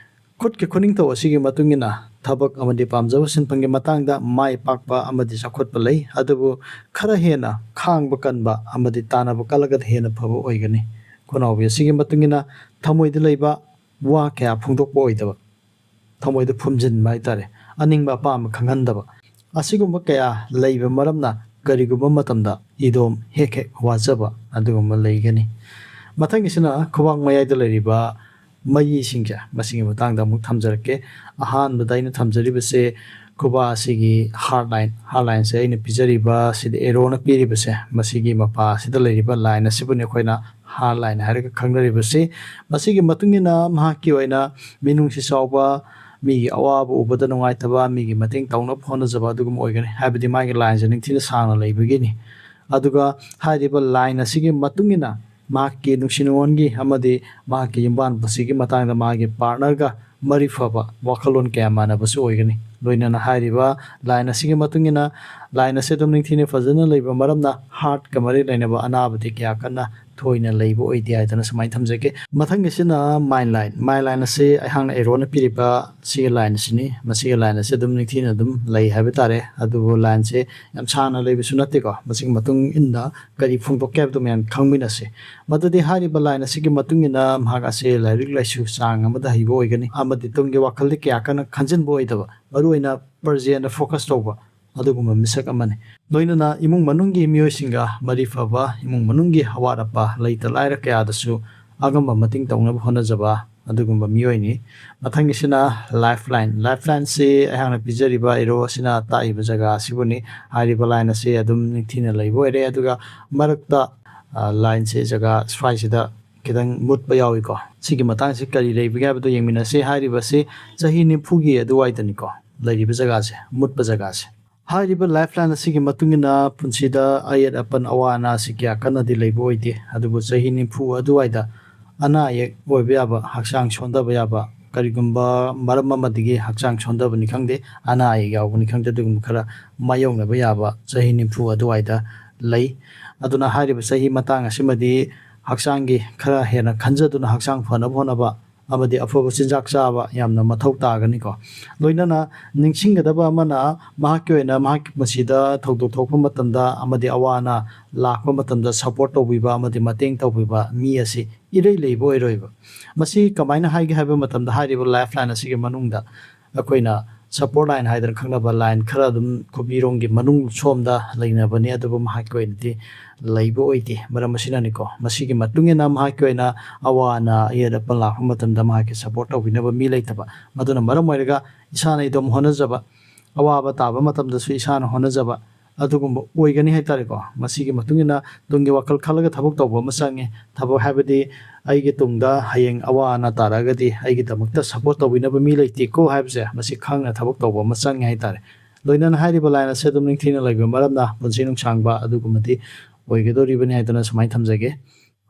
ꯈꯨꯠꯀꯤ ꯈꯨꯅꯤꯡꯊꯧ ꯑꯁꯤꯒꯤ ꯃꯇꯨꯡ ꯏꯟꯅ ꯊꯕꯛ ꯑꯃꯗꯤ ꯄꯥꯝꯖꯕ ꯁꯤꯟꯐꯝꯒꯤ ꯃꯇꯥꯡꯗ ꯃꯥꯏ ꯄꯥꯛꯄ ꯑꯃꯗꯤ ꯆꯥꯎꯈꯠꯄ ꯂꯩ, ꯑꯗꯨꯕꯨ ꯈꯔ ꯍꯦꯟꯅ ꯈꯥꯡꯕ ꯀꯟꯕ ꯑꯃꯗꯤ ꯇꯥꯟꯅꯕ ꯀꯜꯂꯒꯗꯤ ꯍꯦꯟꯅ ꯐꯕ ꯑꯣꯏꯒꯅꯤ꯫ ꯈꯨꯅꯥꯎꯕꯤ ꯑꯁꯤꯒꯤ ꯃꯇꯨꯡ ꯏꯟꯅ ꯊꯃꯣꯏꯗ ꯂꯩꯕ ꯋꯥ ꯀꯌꯥ ꯐꯣꯡꯗꯣꯛꯄ ꯑꯣꯏꯗꯕ, ꯊꯃꯣꯏꯗ ꯐꯨꯝꯖꯤꯟꯕ ꯍꯥꯏꯇꯥꯔꯦ, ꯑꯅꯤꯡꯕ ꯑꯄꯥꯝꯕ ꯈꯪꯍꯟꯗꯕ, ꯑꯁꯤꯒꯨꯝꯕ ꯀꯌꯥ ꯂꯩꯕ ꯃꯔꯝꯅ ꯀꯔꯤꯒꯨꯝꯕ ꯃꯇꯝꯗ ꯏꯗꯣꯝ ꯍꯦꯛ ꯍꯦꯛ ꯋꯥꯖꯕ ꯑꯗꯨꯒꯨꯝꯕ ꯂꯩꯒꯅꯤ꯫ ꯃꯊꯪꯒꯤꯁꯤꯅ ꯈꯨꯕꯥꯛ ꯃꯌꯥꯏꯗ ꯂꯩꯔꯤꯕ ꯃꯌꯤꯁꯤꯡꯁꯦ, ꯃꯁꯤꯒꯤ ꯃꯇꯥꯡꯗ ꯑꯃꯨꯛ ꯊꯝꯖꯔꯛꯀꯦ꯫ ꯑꯍꯥꯟꯕꯗ ꯑꯩꯅ ꯊꯝꯖꯔꯤꯕꯁꯦ ꯈꯨꯕꯥꯛ ꯑꯁꯤꯒꯤ ꯍꯥꯔꯠ ꯂꯥꯏꯟ, ꯍꯥꯔꯠ ꯂꯥꯏꯟꯁꯦ ꯑꯩꯅ ꯄꯤꯖꯔꯤꯕ ꯁꯤꯗ ꯑꯦꯔꯣꯅ ꯄꯤꯔꯤꯕꯁꯦ, ꯃꯁꯤꯒꯤ ꯃꯄꯥ ꯑꯁꯤꯗ ꯂꯩꯔꯤꯕ ꯂꯥꯏꯟ ꯑꯁꯤꯕꯨꯅꯤ ꯑꯩꯈꯣꯏꯅ ꯍꯥꯔꯠ ꯂꯥꯏꯟ ꯍꯥꯏꯔꯒ ꯈꯪꯅꯔꯤꯕꯁꯤ꯫ ꯃꯁꯤꯒꯤ ꯃꯇꯨꯡ ꯏꯟꯅ ꯃꯍꯥꯛꯀꯤ ꯑꯣꯏꯅ ꯃꯤꯅꯨꯡꯁꯤ ꯆꯥꯎꯕ, ꯃꯤꯒꯤ ꯑꯋꯥꯕ ꯎꯕꯗ ꯅꯨꯡꯉꯥꯏꯇꯕ, ꯃꯤꯒꯤ ꯃꯇꯦꯡ ꯇꯧꯅꯕ ꯍꯣꯠꯅꯖꯕ ꯑꯗꯨꯒꯨꯝꯕ ꯑꯣꯏꯒꯅꯤ꯫ ꯍꯥꯏꯕꯗꯤ ꯃꯥꯒꯤ ꯂꯥꯏꯟꯁꯦ ꯅꯤꯡꯊꯤꯅ ꯁꯥꯡꯅ ꯂꯩꯕꯒꯤꯅꯤ꯫ ꯑꯗꯨꯒ ꯍꯥꯏꯔꯤꯕ ꯂꯥꯏꯟ ꯑꯁꯤꯒꯤ ꯃꯇꯨꯡ ꯏꯟꯅ ꯃꯍꯥꯛꯀꯤ ꯅꯨꯡꯁꯤ ꯅꯨꯡꯉꯣꯟꯒꯤ ꯑꯃꯗꯤ ꯃꯍꯥꯛꯀꯤ ꯌꯨꯝꯕꯥꯟ ꯄꯨꯟꯁꯤꯒꯤ ꯃꯇꯥꯡꯗ ꯃꯥꯒꯤ ꯄꯥꯔꯠꯅꯔꯒ ꯃꯔꯤ ꯐꯕ ꯋꯥꯈꯜꯂꯣꯟ ꯀꯌꯥ ꯃꯥꯟꯅꯕꯁꯨ ꯑꯣꯏꯒꯅꯤ꯫ ꯂꯣꯏꯅꯅ ꯍꯥꯏꯔꯤꯕ ꯂꯥꯏꯟ ꯑꯁꯤꯒꯤ ꯃꯇꯨꯡ ꯏꯟꯅ ꯂꯥꯏꯟ ꯑꯁꯤ ꯑꯗꯨꯝ ꯅꯤꯡꯊꯤꯅ ꯐꯖꯅ ꯂꯩꯕ ꯃꯔꯝꯅ ꯍꯥꯔꯠꯀ ꯃꯔꯤ ꯂꯩꯅꯕ ꯑꯅꯥꯕꯗꯤ ꯀꯌꯥ ꯀꯟꯅ ꯊꯣꯏꯅ ꯂꯩꯕ ꯑꯣꯏꯗꯦ ꯍꯥꯏꯗꯅ ꯁꯨꯃꯥꯏꯅ ꯊꯝꯖꯒꯦ꯫ ꯃꯊꯪꯒꯤꯁꯤꯅ ꯃꯥꯏꯟ ꯂꯥꯏꯟ꯫ ꯃꯥꯏꯟ ꯂꯥꯏꯟ ꯑꯁꯤ ꯑꯩꯍꯥꯛꯅ ꯑꯦꯔꯣꯅ ꯄꯤꯔꯤꯕ ꯁꯤꯒꯤ ꯂꯥꯏꯟ ꯑꯁꯤꯅꯤ꯫ ꯃꯁꯤꯒꯤ ꯂꯥꯏꯟ ꯑꯁꯤ ꯑꯗꯨꯝ ꯅꯤꯡꯊꯤꯅ ꯑꯗꯨꯝ ꯂꯩ ꯍꯥꯏꯕ ꯇꯥꯔꯦ꯫ ꯑꯗꯨꯕꯨ ꯂꯥꯏꯟꯁꯦ ꯌꯥꯝ ꯁꯥꯡꯅ ꯂꯩꯕꯁꯨ ꯅꯠꯇꯦꯀꯣ꯫ ꯃꯁꯤꯒꯤ ꯃꯇꯨꯡ ꯏꯟꯅ ꯀꯔꯤ ꯐꯣꯡꯗꯣꯛꯀꯦ ꯍꯥꯏꯕꯗꯨ ꯃꯌꯥꯝ ꯈꯪꯃꯤꯟꯅꯁꯤ꯫ ꯃꯗꯨꯗꯤ ꯍꯥꯏꯔꯤꯕ ꯂꯥꯏꯟ ꯑꯁꯤꯒꯤ ꯃꯇꯨꯡ ꯏꯟꯅ ꯃꯍꯥꯛ ꯑꯁꯤ ꯂꯥꯏꯔꯤꯛ ꯂꯥꯏꯁꯨ ꯆꯥꯡ ꯑꯃꯗ ꯍꯩꯕ ꯑꯣꯏꯒꯅꯤ ꯑꯃꯗꯤ ꯇꯨꯡꯒꯤ ꯋꯥꯈꯜꯗꯤ ꯀꯌꯥ ꯀꯟꯅ ꯈꯟꯖꯤꯟꯕ ꯑꯣꯏꯗꯕ, ꯃꯔꯨꯑꯣꯏꯅ ꯄ꯭ꯔꯖꯦꯟꯗ ꯐꯣꯀꯁ ꯇꯧꯕ ꯑꯗꯨꯒꯨꯝꯕ ꯃꯤꯁꯛ ꯑꯃꯅꯤ꯫ ꯂꯣꯏꯅꯅ ꯏꯃꯨꯡ ꯃꯅꯨꯡꯒꯤ ꯃꯤꯑꯣꯏꯁꯤꯡꯒ ꯃꯔꯤ ꯐꯕ, ꯏꯃꯨꯡ ꯃꯅꯨꯡꯒꯤ ꯑꯋꯥꯠ ꯑꯄꯥ, ꯂꯩꯇ ꯂꯥꯏꯔ ꯀꯌꯥꯗꯁꯨ ꯑꯉꯝꯕ ꯃꯇꯦꯡ ꯇꯧꯅꯕ ꯍꯣꯠꯅꯖꯕ ꯑꯗꯨꯒꯨꯝꯕ ꯃꯤꯑꯣꯏꯅꯤ꯫ ꯃꯊꯪꯒꯤꯁꯤꯅ ꯂꯥꯏꯐ ꯂꯥꯏꯟ꯫ ꯂꯥꯏꯐ ꯂꯥꯏꯟꯁꯤ ꯑꯩꯍꯥꯛꯅ ꯄꯤꯖꯔꯤꯕ ꯑꯦꯔꯣ ꯑꯁꯤꯅ ꯇꯥꯛꯏꯕ ꯖꯒꯥ ꯑꯁꯤꯕꯨꯅꯤ꯫ ꯍꯥꯏꯔꯤꯕ ꯂꯥꯏꯟ ꯑꯁꯤ ꯑꯗꯨꯝ ꯅꯤꯡꯊꯤꯅ ꯂꯩꯕ ꯑꯣꯏꯔꯦ꯫ ꯑꯗꯨꯒ ꯃꯔꯛꯇ, ꯑ, ꯂꯥꯏꯟꯁꯦ ꯖꯒꯥ ꯁ꯭ꯋꯥꯏꯁꯤꯗ ꯈꯤꯇꯪ ꯃꯨꯠꯄ ꯌꯥꯎꯏꯀꯣ꯫ ꯁꯤꯒꯤ ꯃꯇꯥꯡꯁꯤ ꯀꯔꯤ ꯂꯩꯕꯒꯦ ꯍꯥꯏꯕꯗꯨ ꯌꯦꯡꯃꯤꯟꯅꯁꯤ꯫ ꯍꯥꯏꯔꯤꯕꯁꯤ ꯆꯍꯤ ꯅꯤꯐꯨꯒꯤ ꯑꯗꯨꯋꯥꯏꯗꯅꯤꯀꯣ ꯂꯩꯔꯤꯕ ꯖꯒꯥꯁꯦ, ꯃꯨꯠꯄ ꯖꯒꯥꯁꯦ꯫ ꯍꯥꯏꯔꯤꯕ ꯂꯥꯏꯐ ꯂꯥꯏꯟ ꯑꯁꯤꯒꯤ ꯃꯇꯨꯡ ꯏꯟꯅ ꯄꯨꯟꯁꯤꯗ ꯑꯌꯦꯠ ꯑꯄꯟ ꯑꯋꯥ ꯑꯅꯥꯁꯤ ꯀꯌꯥ ꯀꯟꯅꯗꯤ ꯂꯩꯕ ꯑꯣꯏꯗꯦ, ꯑꯗꯨꯕꯨ ꯆꯍꯤ ꯅꯤꯐꯨ ꯑꯗꯨꯋꯥꯏꯗ ꯑꯅꯥ ꯑꯌꯦꯛ ꯑꯣꯏꯕ ꯌꯥꯕ, ꯍꯛꯆꯥꯡ ꯁꯣꯟꯊꯕ ꯌꯥꯕ, ꯀꯔꯤꯒꯨꯝꯕ ꯃꯔꯝ ꯑꯃꯗꯒꯤ ꯍꯛꯆꯥꯡ ꯁꯣꯟꯊꯕꯅꯤ ꯈꯪꯗꯦ, ꯑꯅꯥ ꯑꯌꯦꯛ ꯌꯥꯎꯕꯅꯤ ꯈꯪꯗꯦ, ꯑꯗꯨꯒꯨꯝꯕ ꯈꯔ ꯃꯥꯌꯣꯛꯅꯕ ꯌꯥꯕ ꯆꯍꯤ ꯅꯤꯐꯨ ꯑꯗꯨꯋꯥꯏꯗ ꯂꯩ꯫ ꯑꯗꯨꯅ ꯍꯥꯏꯔꯤꯕ ꯆꯍꯤ ꯃꯇꯥꯡ ꯑꯁꯤꯃꯗꯤ ꯍꯛꯆꯥꯡꯒꯤ ꯈꯔ ꯍꯦꯟꯅ ꯈꯟꯖꯗꯨꯅ ꯍꯛꯆꯥꯡ ꯐꯅꯕ ꯍꯣꯠꯅꯕ ꯑꯃꯗꯤ ꯑꯐꯕ ꯆꯤꯟꯖꯥꯛ ꯆꯥꯕ ꯌꯥꯝꯅ ꯃꯊꯧ ꯇꯥꯒꯅꯤꯀꯣ꯫ ꯂꯣꯏꯅꯅ ꯅꯤꯡꯁꯤꯡꯒꯗꯕ ꯑꯃꯅ, ꯃꯍꯥꯛꯀꯤ ꯑꯣꯏꯅ ꯃꯍꯥꯛꯀꯤ ꯄꯨꯟꯁꯤꯗ ꯊꯧꯗꯣꯛ ꯊꯣꯛꯄ ꯃꯇꯝꯗ ꯑꯃꯗꯤ ꯑꯋꯥ ꯑꯅꯥ ꯂꯥꯛꯄ ꯃꯇꯝꯗ ꯁꯄꯣꯔꯠ ꯇꯧꯕꯤꯕ ꯑꯃꯗꯤ ꯃꯇꯦꯡ ꯇꯧꯕꯤꯕ ꯃꯤ ꯑꯁꯤ ꯏꯔꯩ ꯂꯩꯕ ꯑꯣꯏꯔꯣꯏꯕ꯫ ꯃꯁꯤ ꯀꯃꯥꯏꯅ ꯍꯥꯏꯒꯦ ꯍꯥꯏꯕ ꯃꯇꯝꯗ, ꯍꯥꯏꯔꯤꯕ ꯂꯥꯏꯐ ꯂꯥꯏꯟ ꯑꯁꯤꯒꯤ ꯃꯅꯨꯡꯗ ꯑꯩꯈꯣꯏꯅ ꯁꯄꯣꯔꯠ ꯂꯥꯏꯟ ꯍꯥꯏꯗꯅ ꯈꯪꯅꯕ ꯂꯥꯏꯟ ꯈꯔ ꯑꯗꯨꯝ ꯈꯨꯕꯤꯔꯣꯝꯒꯤ ꯃꯅꯨꯡ ꯁꯣꯝꯗ ꯂꯩꯅꯕꯅꯤ, ꯑꯗꯨꯕꯨ ꯃꯍꯥꯛꯀꯤ ꯑꯣꯏꯅꯗꯤ ꯂꯩꯕ ꯑꯣꯏꯗꯦ꯫ ꯃꯔꯝ ꯑꯁꯤꯅꯅꯤꯀꯣ, ꯃꯁꯤꯒꯤ ꯃꯇꯨꯡ ꯏꯟꯅ ꯃꯍꯥꯛꯀꯤ ꯑꯣꯏꯅ ꯑꯋꯥ ꯑꯅꯥ ꯑꯌꯦꯠ ꯑꯄꯟ ꯂꯥꯛꯄ ꯃꯇꯝꯗ ꯃꯍꯥꯛꯀꯤ ꯁꯄꯣꯔꯠ ꯇꯧꯕꯤꯅꯕ ꯃꯤ ꯂꯩꯇꯕ꯫ ꯃꯗꯨꯅ ꯃꯔꯝ ꯑꯣꯏꯔꯒ ꯏꯁꯥꯅ ꯏꯗꯣꯝ ꯍꯣꯠꯅꯖꯕ, ꯑꯋꯥꯕ ꯇꯥꯕ ꯃꯇꯝꯗꯁꯨ ꯏꯁꯥꯅ ꯍꯣꯠꯅꯖꯕ, ꯑꯗꯨꯒꯨꯝꯕ ꯑꯣꯏꯒꯅꯤ ꯍꯥꯏꯇꯥꯔꯦꯀꯣ꯫ ꯃꯁꯤꯒꯤ ꯃꯇꯨꯡ ꯏꯟꯅ ꯇꯨꯡꯒꯤ ꯋꯥꯈꯜ ꯈꯜꯂꯒ ꯊꯕꯛ ꯇꯧꯕ ꯑꯃ ꯆꯪꯉꯤ꯫ ꯊꯕꯛ ꯍꯥꯏꯕꯗꯤ ꯑꯩꯒꯤ ꯇꯨꯡꯗ ꯍꯌꯦꯡ ꯑꯋꯥ ꯑꯅꯥ ꯇꯥꯔꯛꯑꯒꯗꯤ ꯑꯩꯒꯤꯗꯃꯛꯇ ꯁꯄꯣꯔꯠ ꯇꯧꯕꯤꯅꯕ ꯃꯤ ꯂꯩꯇꯦꯀꯣ ꯍꯥꯏꯕꯁꯦ, ꯃꯁꯤ ꯈꯪꯅ ꯊꯕꯛ ꯇꯧꯕ ꯑꯃ ꯆꯪꯉꯤ ꯍꯥꯏꯇꯥꯔꯦ꯫ ꯂꯣꯏꯅꯅ ꯍꯥꯏꯔꯤꯕ ꯂꯥꯏꯟ ꯑꯁꯦ ꯑꯗꯨꯝ ꯅꯤꯡꯊꯤꯅ ꯂꯩꯕ ꯃꯔꯝꯅ ꯄꯨꯟꯁꯤ ꯅꯨꯡꯁꯥꯡꯕ ꯑꯗꯨꯒꯨꯝꯕꯗꯤ ꯑꯣꯏꯒꯗꯧꯔꯤꯕꯅꯤ ꯍꯥꯏꯗꯨꯅ ꯁꯨꯃꯥꯏꯅ ꯊꯝꯖꯒꯦ꯫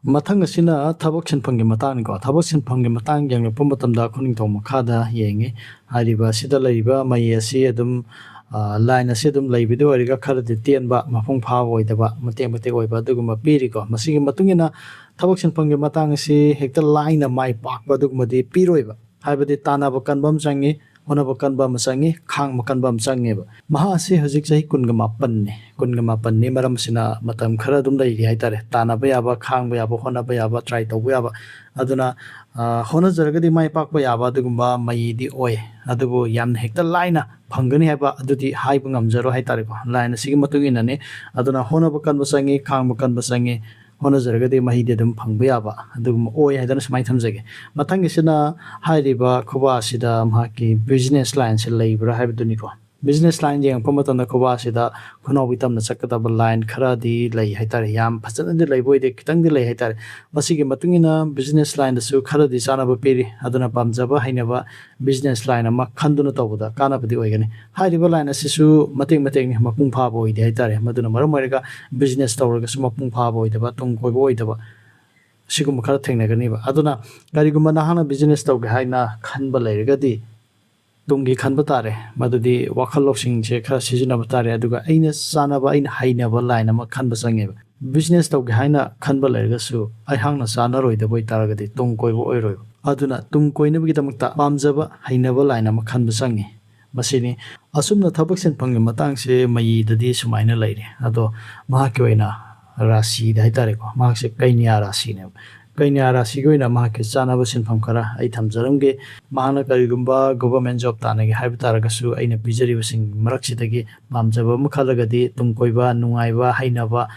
ꯃꯊꯪ ꯑꯁꯤꯅ ꯊꯕꯛ ꯁꯤꯟꯐꯝꯒꯤ ꯃꯇꯥꯡꯅꯤꯀꯣ꯫ ꯊꯕꯛ ꯁꯤꯟꯐꯝꯒꯤ ꯃꯇꯥꯡ ꯌꯦꯡꯂꯛꯄ ꯃꯇꯝꯗ ꯈꯨꯅꯤꯡꯊꯧ ꯃꯈꯥꯗ ꯌꯦꯡꯉꯤ꯫ ꯍꯥꯏꯔꯤꯕ ꯑꯁꯤꯗ ꯂꯩꯔꯤꯕ ꯃꯩ ꯑꯁꯤ ꯑꯗꯨꯝ, ꯑ, ꯂꯥꯏꯟ ꯑꯁꯤ ꯑꯗꯨꯝ ꯂꯩꯕꯗꯤ ꯑꯣꯏꯔꯒ ꯈꯔꯗꯤ ꯇꯦꯟꯕ, ꯃꯄꯨꯡ ꯐꯥꯕ ꯑꯣꯏꯗꯕ, ꯃꯇꯦꯛ ꯃꯇꯦꯛ ꯑꯣꯏꯕ ꯑꯗꯨꯒꯨꯝꯕ ꯄꯤꯔꯤꯀꯣ꯫ ꯃꯁꯤꯒꯤ ꯃꯇꯨꯡ ꯏꯟꯅ ꯊꯕꯛ ꯁꯤꯟꯐꯝꯒꯤ ꯃꯇꯥꯡ ꯑꯁꯤ ꯍꯦꯛꯇ ꯂꯥꯏꯅ ꯃꯥꯏ ꯄꯥꯛꯄ ꯑꯗꯨꯒꯨꯝꯕꯗꯤ ꯄꯤꯔꯣꯏꯕ꯫ ꯍꯥꯏꯕꯗꯤ ꯇꯥꯟꯅꯕ ꯀꯟꯕ ꯑꯃ ꯆꯪꯉꯤ, ꯍꯣꯠꯅꯕ ꯀꯟꯕ ꯑꯃ ꯆꯪꯉꯤ, ꯈꯥꯡꯕ ꯀꯟꯕ ꯑꯃ ꯆꯪꯉꯦꯕ꯫ ꯃꯍꯥꯛ ꯑꯁꯤ ꯍꯧꯖꯤꯛ ꯆꯍꯤ ꯀꯨꯟꯒ ꯃꯥꯄꯟꯅꯤ꯫ ꯀꯨꯟꯒ ꯃꯥꯄꯟꯅꯤ, ꯃꯔꯝ ꯑꯁꯤꯅ ꯃꯇꯝ ꯈꯔ ꯑꯗꯨꯝ ꯂꯩꯔꯤ ꯍꯥꯏꯇꯥꯔꯦ꯫ ꯇꯥꯟꯅꯕ ꯌꯥꯕ, ꯈꯥꯡꯕ ꯌꯥꯕ, ꯍꯣꯠꯅꯕ ꯌꯥꯕ, try ꯇꯧꯕ ꯌꯥꯕ꯫ ꯑꯗꯨꯅ, ꯑ, ꯍꯣꯠꯅꯖꯔꯒꯗꯤ ꯃꯥꯏ ꯄꯥꯛꯄ ꯌꯥꯕ ꯑꯗꯨꯒꯨꯝꯕ ꯃꯩꯗꯤ ꯑꯣꯏ꯫ ꯑꯗꯨꯕꯨ ꯌꯥꯝꯅ ꯍꯦꯛꯇ ꯂꯥꯏꯅ ꯐꯪꯒꯅꯤ ꯍꯥꯏꯕ ꯑꯗꯨꯗꯤ ꯍꯥꯏꯕ ꯉꯝꯖꯔꯣꯏ ꯍꯥꯏꯇꯥꯔꯦꯀꯣ꯫ ꯂꯥꯏꯟ ꯑꯁꯤꯒꯤ ꯃꯇꯨꯡ ꯏꯟꯅꯅꯤ꯫ ꯑꯗꯨꯅ ꯍꯣꯠꯅꯕ ꯀꯟꯕ ꯆꯪꯉꯤ, ꯈꯥꯡꯕ ꯀꯟꯕ ꯆꯪꯉꯤ꯫ ꯍꯣꯠꯅꯖꯔꯒꯗꯤ ꯃꯍꯩꯗꯤ ꯑꯗꯨꯝ ꯐꯪꯕ ꯌꯥꯕ ꯑꯗꯨꯒꯨꯝꯕ ꯑꯣꯏ ꯍꯥꯏꯗꯅ ꯁꯨꯃꯥꯏꯅ ꯊꯝꯖꯒꯦ꯫ ꯃꯊꯪꯒꯤꯁꯤꯅ ꯍꯥꯏꯔꯤꯕ ꯈꯨꯕꯥ ꯑꯁꯤꯗ ꯃꯍꯥꯛꯀꯤ ꯕꯤꯖꯤꯅꯦꯁ ꯂꯥꯏꯟꯁꯦ ꯂꯩꯕ꯭ꯔꯥ ꯍꯥꯏꯕꯗꯨꯅꯤꯀꯣ꯫ ꯕꯤꯖꯤꯅꯦꯁ ꯂꯥꯏꯟ ꯌꯦꯡꯉꯛꯄ ꯃꯇꯝꯗ ꯈꯨꯕꯥ ꯑꯁꯤꯗ ꯈꯨꯅꯥꯎꯕꯤ ꯇꯝꯅ ꯆꯠꯀꯗꯕ ꯂꯥꯏꯟ ꯈꯔꯗꯤ ꯂꯩ ꯍꯥꯏꯇꯥꯔꯦ꯫ ꯌꯥꯝ ꯐꯖꯅꯗꯤ ꯂꯩꯕ ꯑꯣꯏꯗꯦ, ꯈꯤꯇꯪꯗꯤ ꯂꯩ ꯍꯥꯏꯇꯥꯔꯦ꯫ ꯃꯁꯤꯒꯤ ꯃꯇꯨꯡ ꯏꯟꯅ ꯕꯤꯖꯤꯅꯦꯁ ꯂꯥꯏꯟꯗꯁꯨ ꯈꯔꯗꯤ ꯆꯥꯅꯕ ꯄꯤꯔꯤ꯫ ꯑꯗꯨꯅ ꯄꯥꯝꯖꯕ ꯍꯩꯅꯕ ꯕꯤꯖꯤꯅꯦꯁ ꯂꯥꯏꯟ ꯑꯃ ꯈꯟꯗꯨꯅ ꯇꯧꯕꯗ ꯀꯥꯟꯅꯕꯗꯤ ꯑꯣꯏꯒꯅꯤ꯫ ꯍꯥꯏꯔꯤꯕ ꯂꯥꯏꯟ ꯑꯁꯤꯁꯨ ꯃꯇꯦꯛ ꯃꯇꯦꯛꯅꯤ, ꯃꯄꯨꯡ ꯐꯥꯕ ꯑꯣꯏꯗꯦ ꯍꯥꯏꯇꯥꯔꯦ꯫ ꯃꯗꯨꯅ ꯃꯔꯝ ꯑꯣꯏꯔꯒ ꯕꯤꯖꯤꯅꯦꯁ ꯇꯧꯔꯒꯁꯨ ꯃꯄꯨꯡ ꯐꯥꯕ ꯑꯣꯏꯗꯕ, ꯇꯨꯡ ꯀꯣꯏꯕ ꯑꯣꯏꯗꯕ, ꯁꯤꯒꯨꯝꯕ ꯈꯔ ꯊꯦꯡꯅꯒꯅꯤꯕ꯫ ꯑꯗꯨꯅ ꯀꯔꯤꯒꯨꯝꯕ ꯅꯍꯥꯛꯅ ꯕꯤꯖꯤꯅꯦꯁ ꯇꯧꯒꯦ ꯍꯥꯏꯅ ꯈꯟꯕ ꯂꯩꯔꯒꯗꯤ ꯇꯨꯡꯒꯤ ꯈꯟꯕ ꯇꯥꯔꯦ꯫ ꯃꯗꯨꯗꯤ ꯋꯥꯈꯜ ꯂꯧꯁꯤꯡꯁꯦ ꯈꯔ ꯁꯤꯖꯤꯟꯅꯕ ꯇꯥꯔꯦ꯫ ꯑꯗꯨꯒ ꯑꯩꯅ ꯆꯥꯅꯕ, ꯑꯩꯅ ꯍꯩꯅꯕ ꯂꯥꯏꯟ ꯑꯃ ꯈꯟꯕ ꯆꯪꯉꯦꯕ꯫ ꯕꯤꯖꯤꯅꯦꯁ ꯇꯧꯒꯦ ꯍꯥꯏꯅ ꯈꯟꯕ ꯂꯩꯔꯒꯁꯨ ꯑꯩꯍꯥꯛꯅ ꯆꯥꯅꯔꯣꯏꯗꯕ ꯑꯣꯏꯇꯥꯔꯒꯗꯤ ꯇꯨꯡ ꯀꯣꯏꯕ ꯑꯣꯏꯔꯣꯏꯕ꯫ ꯑꯗꯨꯅ ꯇꯨꯡ ꯀꯣꯏꯅꯕꯒꯤꯗꯃꯛꯇ ꯄꯥꯝꯖꯕ ꯍꯩꯅꯕ ꯂꯥꯏꯟ ꯑꯃ ꯈꯟꯕ ꯆꯪꯉꯤ꯫ ꯃꯁꯤꯅꯤ꯫ ꯑꯁꯨꯝꯅ ꯊꯕꯛ ꯁꯤꯟꯐꯝꯒꯤ ꯃꯇꯥꯡꯁꯦ ꯃꯌꯤꯗꯗꯤ ꯁꯨꯃꯥꯏꯅ ꯂꯩꯔꯦ꯫ ꯑꯗꯣ ꯃꯍꯥꯛꯀꯤ ꯑꯣꯏꯅ ꯔꯥꯁꯤꯗ ꯍꯥꯏꯇꯥꯔꯦꯀꯣ, ꯃꯍꯥꯛꯁꯦ ꯀꯩꯅ꯭ꯌꯥ ꯔꯥꯁꯤꯅꯦꯕ꯫ ꯀꯩꯅ꯭ꯌꯥ ꯔꯥꯁꯤꯒꯤ ꯑꯣꯏꯅ ꯃꯍꯥꯛꯀꯤ ꯆꯥꯅꯕ ꯁꯤꯟꯐꯝ ꯈꯔ ꯑꯩ ꯊꯝꯖꯔꯝꯒꯦ꯫ ꯃꯍꯥꯛꯅ ꯀꯔꯤꯒꯨꯝꯕ ꯒꯣꯚꯔꯟꯃꯦꯟ ꯖꯣꯕ ꯇꯥꯟꯅꯒꯦ ꯍꯥꯏꯕ ꯇꯥꯔꯒꯁꯨ, ꯑꯩꯅ ꯄꯤꯖꯔꯤꯕꯁꯤꯡ ꯃꯔꯛꯁꯤꯗꯒꯤ ꯄꯥꯝꯖꯕ ꯑꯃ ꯈꯜꯂꯒꯗꯤ ꯇꯨꯡ ꯀꯣꯏꯕ, ꯅꯨꯡꯉꯥꯏꯕ, ꯍꯩꯅꯕ,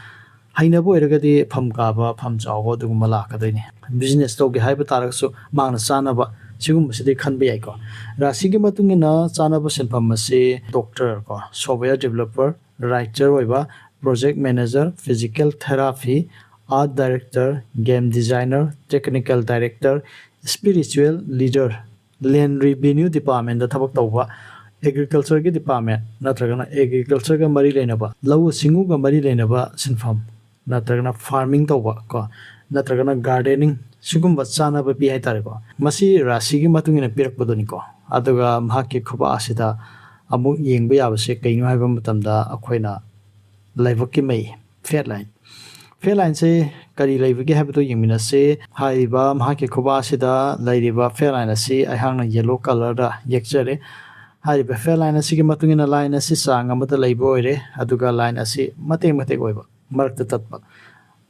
ꯍꯩꯅꯕ ꯑꯣꯏꯔꯒꯗꯤ ꯐꯝ ꯀꯥꯕ, ꯐꯝ ꯆꯥꯎꯕ ꯑꯗꯨꯒꯨꯝꯕ ꯂꯥꯛꯀꯗꯣꯏꯅꯤ꯫ ꯕꯤꯖꯤꯅꯦꯁ ꯇꯧꯒꯦ ꯍꯥꯏꯕ ꯇꯥꯔꯒꯁꯨ ꯃꯍꯥꯛꯅ ꯆꯥꯅꯕ ꯁꯤꯒꯨꯝꯕꯁꯤꯗꯤ ꯈꯟꯕ ꯌꯥꯏꯀꯣ꯫ ꯔꯥꯁꯤꯒꯤ ꯃꯇꯨꯡ ꯏꯟꯅ ꯆꯥꯅꯕ ꯁꯤꯟꯐꯝ ꯑꯁꯤ ꯗꯣꯛꯇꯔ ꯀꯣ, ꯁꯣꯐꯋꯦꯌꯔ ꯗꯤꯕꯦꯂꯄꯔ, ꯔꯥꯏꯇꯔ ꯑꯣꯏꯕ, project manager, physical therapy, art director, game designer, technical director, spiritual leader, ꯂꯦꯟ ꯔꯤꯚꯤꯅ꯭ꯌꯨ ꯗꯤꯄꯥꯔꯠꯃꯦꯟꯗ ꯊꯕꯛ ꯇꯧꯕ, ꯑꯦꯒ꯭ꯔꯤꯀꯜꯆꯔꯒꯤ ꯗꯤꯄꯥꯔꯠꯃꯦꯟ ꯅꯠꯇ꯭ꯔꯒꯅ ꯑꯦꯒ꯭ꯔꯤꯀꯜꯆꯔꯒ ꯃꯔꯤ ꯂꯩꯅꯕ, ꯂꯧꯎ ꯁꯤꯡꯎꯒ ꯃꯔꯤ ꯂꯩꯅꯕ ꯁꯤꯟꯐꯝ, ꯅꯠꯇ꯭ꯔꯒꯅ ꯐꯥꯔꯃꯤꯡ ꯇꯧꯕ ꯀꯣ, ꯅꯠꯇ꯭ꯔꯒꯅ ꯒꯥꯔꯗꯦꯅꯤꯡ, ꯁꯤꯒꯨꯝꯕ ꯆꯥꯅꯕ ꯄꯤ ꯍꯥꯏꯇꯥꯔꯦꯀꯣ꯫ ꯃꯁꯤ ꯔꯥꯁꯤꯒꯤ ꯃꯇꯨꯡ ꯏꯟꯅ ꯄꯤꯔꯛꯄꯗꯨꯅꯤꯀꯣ꯫ ꯑꯗꯨꯒ ꯃꯍꯥꯛꯀꯤ ꯈꯨꯕꯥꯛ ꯑꯁꯤꯗ ꯑꯃꯨꯛ ꯌꯦꯡꯕ ꯌꯥꯕꯁꯦ ꯀꯩꯅꯣ ꯍꯥꯏꯕ ꯃꯇꯝꯗ, ꯑꯩꯈꯣꯏꯅ ꯂꯥꯏꯕꯛꯀꯤ ꯃꯩ, ꯐꯦꯠ ꯂꯥꯏꯟ, ꯐꯦꯠ ꯂꯥꯏꯟꯁꯦ ꯀꯔꯤ ꯂꯩꯕꯒꯦ ꯍꯥꯏꯕꯗꯨ ꯌꯦꯡꯃꯤꯟꯅꯁꯤ꯫ ꯍꯥꯏꯔꯤꯕ ꯃꯍꯥꯛꯀꯤ ꯈꯨꯕꯥꯛ ꯑꯁꯤꯗ ꯂꯩꯔꯤꯕ ꯐꯦꯠ ꯂꯥꯏꯟ ꯑꯁꯤ ꯑꯩꯍꯥꯛꯅ ꯌꯦꯂꯣ ꯀꯂꯔꯗ ꯌꯦꯛꯆꯔꯦ꯫ ꯍꯥꯏꯔꯤꯕ ꯐꯦꯠ ꯂꯥꯏꯟ ꯑꯁꯤꯒꯤ ꯃꯇꯨꯡ ꯏꯟꯅ ꯂꯥꯏꯟ ꯑꯁꯤ ꯆꯥꯡ ꯑꯃꯗ ꯂꯩꯕ ꯑꯣꯏꯔꯦ, ꯑꯗꯨꯒ ꯂꯥꯏꯟ ꯑꯁꯤ ꯃꯇꯦꯛ ꯃꯇꯦꯛ ꯑꯣꯏꯕ, ꯃꯔꯛꯇ ꯇꯠꯄ꯫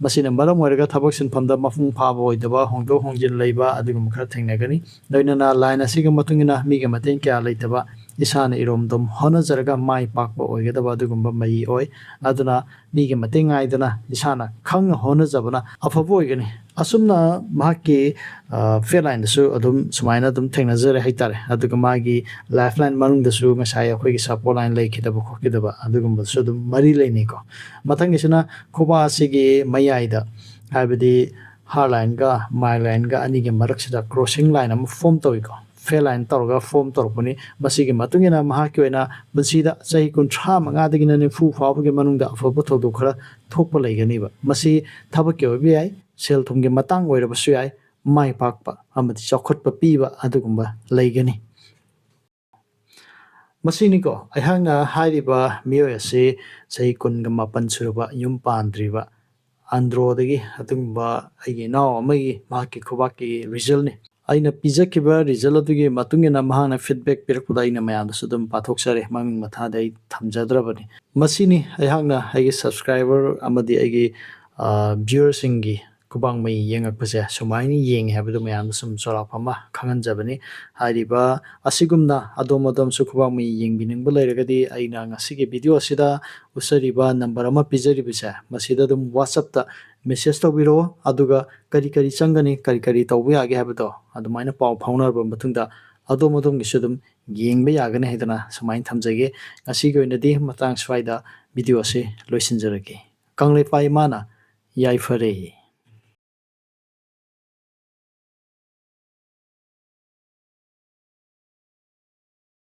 ꯃꯁꯤꯅ ꯃꯔꯝ ꯑꯣꯏꯔꯒ ꯊꯕꯛ ꯁꯤꯟꯐꯝꯗ ꯃꯄꯨꯡ ꯐꯥꯕ ꯑꯣꯏꯗꯕ, ꯍꯣꯡꯗꯣꯛ ꯍꯣꯡꯖꯤꯟ ꯂꯩꯕ ꯑꯗꯨꯒꯨꯝꯕ ꯈꯔ ꯊꯦꯡꯅꯒꯅꯤ꯫ ꯂꯣꯏꯅꯅ ꯂꯥꯏꯟ ꯑꯁꯤꯒꯤ ꯃꯇꯨꯡ ꯏꯟꯅ ꯃꯤꯒꯤ ꯃꯇꯦꯡ ꯀꯌꯥ ꯂꯩꯇꯕ, ꯏꯁꯥꯅ ꯏꯔꯣꯝꯗꯣꯝ ꯍꯣꯠꯅꯖꯔꯒ ꯃꯥꯏ ꯄꯥꯛꯄ ꯑꯣꯏꯒꯗꯕ ꯑꯗꯨꯒꯨꯝꯕ ꯃꯔꯤ ꯑꯣꯏ꯫ ꯑꯗꯨꯅ ꯃꯤꯒꯤ ꯃꯇꯦꯡ ꯉꯥꯏꯗꯅ ꯏꯁꯥꯅ ꯈꯪꯅ ꯍꯣꯠꯅꯖꯕꯅ ꯑꯐꯕ ꯑꯣꯏꯒꯅꯤ꯫ ꯑꯁꯨꯝꯅ ꯃꯍꯥꯛꯀꯤ, ꯑ, ꯐꯦꯠ ꯂꯥꯏꯟꯗꯁꯨ ꯑꯗꯨꯝ ꯁꯨꯃꯥꯏꯅ ꯑꯗꯨꯝ ꯊꯦꯡꯅꯖꯔꯦ ꯍꯥꯏꯇꯥꯔꯦ꯫ ꯑꯗꯨꯒ ꯃꯥꯒꯤ ꯂꯥꯏꯐ ꯂꯥꯏꯟ ꯃꯅꯨꯡꯗꯁꯨ ꯉꯁꯥꯏ ꯑꯩꯈꯣꯏꯒꯤ ꯁꯄꯣꯔꯠ ꯂꯥꯏꯟ ꯂꯩꯈꯤꯗꯕ ꯈꯣꯠꯈꯤꯗꯕ ꯑꯗꯨꯒꯨꯝꯕꯁꯨ ꯑꯗꯨꯝ ꯃꯔꯤ ꯂꯩꯅꯩꯀꯣ꯫ ꯃꯊꯪꯒꯤꯁꯤꯅ ꯈꯨꯕꯥꯛ ꯑꯁꯤꯒꯤ ꯃꯌꯥꯏꯗ, ꯍꯥꯏꯕꯗꯤ ꯍꯥꯔꯠ ꯂꯥꯏꯟꯒ ꯃꯥꯏꯟ ꯂꯥꯏꯟꯒ ꯑꯅꯤꯒꯤ ꯃꯔꯛꯁꯤꯗ ꯀ꯭ꯔꯣꯁꯤꯡ ꯂꯥꯏꯟ ꯑꯃ ꯐꯣꯝ ꯇꯧꯏꯀꯣ꯫ ꯐꯦꯠ ꯂꯥꯏꯟ ꯇꯧꯔꯒ ꯐꯣꯝ ꯇꯧꯔꯛꯄꯅꯤ꯫ ꯃꯁꯤꯒꯤ ꯃꯇꯨꯡ ꯏꯟꯅ ꯃꯍꯥꯛꯀꯤ ꯑꯣꯏꯅ ꯄꯨꯟꯁꯤꯗ ꯆꯍꯤ ꯀꯨꯟꯊ꯭ꯔꯥ ꯃꯉꯥꯗꯒꯤꯅ ꯅꯤꯐꯨ ꯐꯥꯎꯕꯒꯤ ꯃꯅꯨꯡꯗ ꯑꯐꯕ ꯊꯧꯗꯣꯛ ꯈꯔ ꯊꯣꯛꯄ ꯂꯩꯒꯅꯤꯕ꯫ ꯃꯁꯤ ꯊꯕꯛꯀꯤ ꯑꯣꯏꯕ ꯌꯥꯏ, ꯁꯦꯜ ꯊꯨꯝꯒꯤ ꯃꯇꯥꯡ ꯑꯣꯏꯔꯕꯁꯨ ꯌꯥꯏ, ꯃꯥꯏ ꯄꯥꯛꯄ ꯑꯃꯗꯤ ꯆꯥꯎꯈꯠꯄ ꯄꯤꯕ ꯑꯗꯨꯒꯨꯝꯕ ꯂꯩꯒꯅꯤ꯫ ꯃꯁꯤꯅꯤꯀꯣ, ꯑꯩꯍꯥꯛꯅ ꯍꯥꯏꯔꯤꯕ ꯃꯤꯑꯣꯏ ꯑꯁꯤ ꯆꯍꯤ ꯀꯨꯟꯒ ꯃꯥꯄꯟ ꯁꯨꯔꯕ, ꯌꯨꯝ ꯄꯥꯟꯗ꯭ꯔꯤꯕ, ꯑꯟꯗ꯭ꯔꯣꯗꯒꯤ ꯑꯗꯨꯒꯨꯝꯕ ꯑꯩꯒꯤ ꯏꯅꯥꯎ ꯑꯃꯒꯤ ꯃꯍꯥꯛꯀꯤ ꯈꯨꯕꯥꯛꯀꯤ ꯔꯤꯖꯜꯅꯤ꯫ ꯑꯩꯅ ꯄꯤꯖꯈꯤꯕ ꯔꯤꯖꯜ ꯑꯗꯨꯒꯤ ꯃꯇꯨꯡ ꯏꯟꯅ ꯃꯍꯥꯛꯅ ꯐꯤꯗꯕꯦꯛ ꯄꯤꯔꯛꯄꯗ ꯑꯩꯅ ꯃꯌꯥꯝꯗꯁꯨ ꯑꯗꯨꯝ ꯄꯥꯊꯣꯛꯆꯔꯦ, ꯃꯃꯤꯡ ꯃꯊꯥꯗꯤ ꯑꯩ ꯊꯝꯖꯗ꯭ꯔꯕꯅꯤ꯫ ꯃꯁꯤꯅꯤ ꯑꯩꯍꯥꯛꯅ ꯑꯩꯒꯤ ꯁꯕꯁꯀ꯭ꯔꯥꯏꯕꯔ ꯑꯃꯗꯤ ꯑꯩꯒꯤ ꯚ꯭ꯌꯨꯋꯔꯁꯤꯡꯒꯤ ꯈꯨꯕꯥꯛ ꯃꯩ ꯌꯦꯡꯉꯛꯄꯁꯦ ꯁꯨꯃꯥꯏꯅ ꯌꯦꯡꯉꯦ ꯍꯥꯏꯕꯗꯨ ꯃꯌꯥꯝꯗ ꯁꯨꯝ ꯆꯥꯎꯔꯥꯛꯄ ꯑꯃ ꯈꯪꯍꯟꯖꯕꯅꯤ꯫ ꯍꯥꯏꯔꯤꯕ ꯑꯁꯤꯒꯨꯝꯅ ꯑꯗꯣꯝ ꯑꯗꯣꯝꯁꯨ ꯈꯨꯕꯥꯛ ꯃꯩ ꯌꯦꯡꯕꯤꯅꯤꯡꯕ ꯂꯩꯔꯒꯗꯤ ꯑꯩꯅ ꯉꯁꯤꯒꯤ ꯚꯤꯗꯤꯑꯣ ꯑꯁꯤꯗ ꯎꯠꯆꯔꯤꯕ ꯅꯝꯕꯔ ꯑꯃ ꯄꯤꯖꯔꯤꯕꯁꯦ ꯃꯁꯤꯗ ꯑꯗꯨꯝ WhatsApp-ꯇ ꯃꯦꯁꯦꯖ ꯇꯧꯕꯤꯔꯛꯑꯣ꯫ ꯑꯗꯨꯒ ꯀꯔꯤ ꯀꯔꯤ ꯆꯪꯒꯅꯤ, ꯀꯔꯤ ꯀꯔꯤ ꯇꯧꯕ ꯌꯥꯒꯦ ꯍꯥꯏꯕꯗꯣ ꯑꯗꯨꯃꯥꯏꯅ ꯄꯥꯎ ꯐꯥꯎꯅꯔꯕ ꯃꯇꯨꯡꯗ ꯑꯗꯣꯝ ꯑꯗꯣꯝꯒꯤꯁꯨ ꯑꯗꯨꯝ ꯌꯦꯡꯕ ꯌꯥꯒꯅꯤ ꯍꯥꯏꯗꯅ ꯁꯨꯃꯥꯏꯅ ꯊꯝꯖꯒꯦ꯫ ꯉꯁꯤꯒꯤ ꯑꯣꯏꯅꯗꯤ ꯃꯇꯥꯡ ꯁ꯭ꯋꯥꯏꯗ ꯚꯤꯗꯤꯑꯣ ꯑꯁꯤ ꯂꯣꯏꯁꯤꯟꯖꯔꯒꯦ꯫ ꯀꯪꯂꯩꯄꯥꯛ ꯏꯃꯥꯅ ꯌꯥꯏꯐꯔꯦ꯫